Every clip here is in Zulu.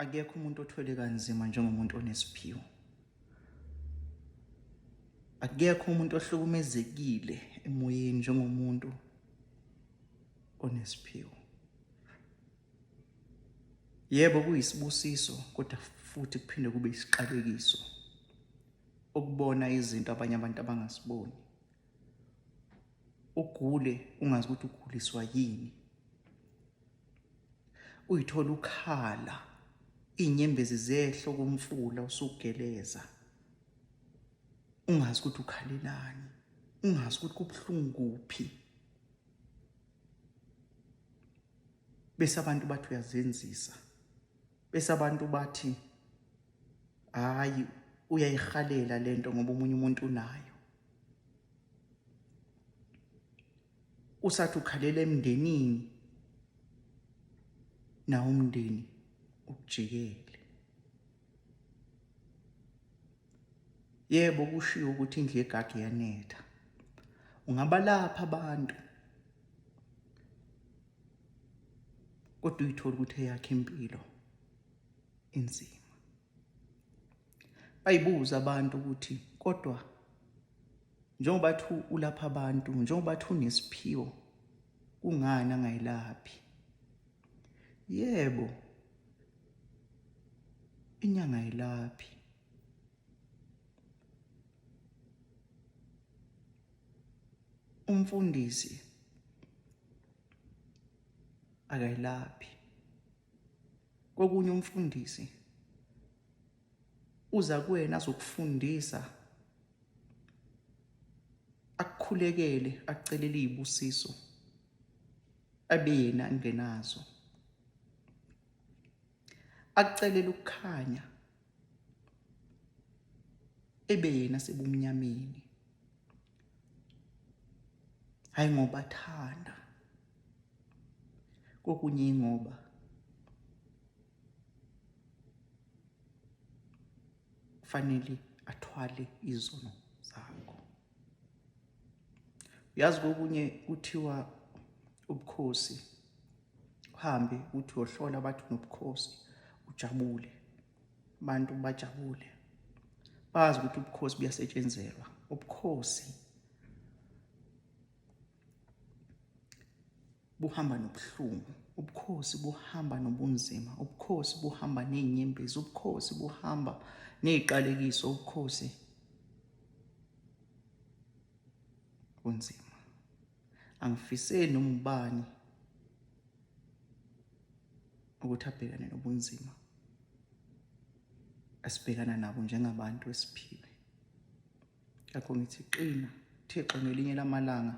Akekho umuntu othwele kanzima njengomuntu onesiphiwo. Akekho umuntu ohlukumezekile emoyeni njengomuntu onesiphiwo. Yebo kuyisibusiso kodwa futhi kuphinde kube isiqalekiso ukubona izinto abanye abantu abangasiboni. Ugule ungazi ukuthi uguliswa yini. Uyithola ukhala iy'nyembezi zehlo kumfula usugeleza ungazi ukuthi ukhalelani ungazi ukuthi kubuhlungu kuphi bese abantu bathi uyazenzisa bese abantu bathi hayi uyayihalela lento ngoba omunye umuntu unayo Usathi ukhalela emndenini nawo umndeni ukujikele. Yebo kushiwo ukuthi indlu yegagu iyanetha. Ungabalapha abantu kodwa uyithola ukuthi eyakhe impilo inzima. Bayibuza abantu ukuthi kodwa njengoba thi ulapha abantu njengoba thi unesiphiwo kungani angayilaphi yebo inyanga ayilaphi umfundisi akayilaphi kokunye umfundisi uza kuwena azokufundisa akukhulekele akucelele izibusiso abe yena engenazo akucelele ukukhanya ebe yena sebumnyameni hayi ngoba thanda kokunye ingoba kufanele athwale izono zakho uyazi kokunye kuthiwa ubukhosi uhambe uthi uyohlola bathi unobukhosi ujabule abantu bajabule bazi ukuthi ubukhosi buyasetshenzelwa ubukhosi buhamba nobuhlungu ubukhosi buhamba nobunzima ubukhosi buhamba nezinyembezi ubukhosi buhamba neziqalekiso ubukhosi kunzima angifiseli noma ubani ukuthi abhekane nobunzima esibhekana nabo njengabantu esiphiwe ngakho ngithi qina Thixo ngelinye lamalanga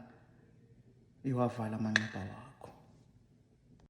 iwavala amanxeba wakho.